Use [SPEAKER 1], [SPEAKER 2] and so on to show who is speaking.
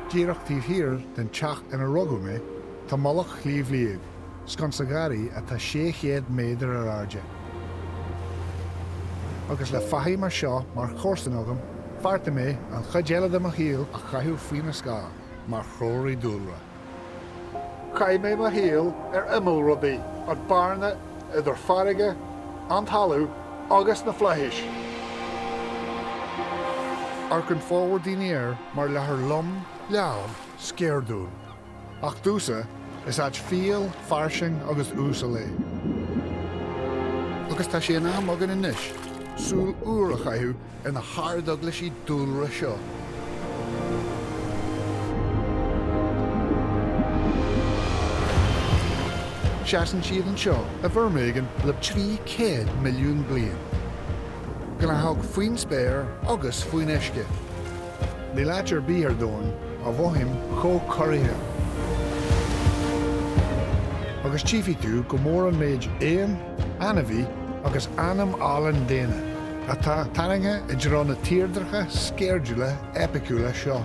[SPEAKER 1] Díreach taobh thiar den teach ina rugadh mé, tá mullach Shliabh Liag, sconsa garraí atá 600 méadar ar airde. Agus le fathaigh mar seo mar chomharsain agam, bheartaigh mé an chuid eile de mo shaol a chaitheamh faoina scáth mar threoraí dúlra. Chaith mé mo shaol ar imeall rudaí, an bearna idir farraige, an talamh agus na flaithis. Amharcann formhór daoine air mar láthair lom, leamh, sceirdiúil. Ach domhsa, is áit fial, fairsing agus uasal é. Agus tá sé in am againn anois súil úr a chaitheamh ar na hardeaglaisí dúlra seo. Seasann siad anseo i bhfoirm éigin le 300 milliún bliain. Gnáthóg faoin spéir agus faoin uisce. Níl áit ar bith ar domhan a mhothaím chomh corraithe. Agus tchífidh tú go mór an méid éan, ainmhí agus anam álainn daonna atá tarraingthe i dtreo na tírdhreacha sceirdiúla eipiciúla seo.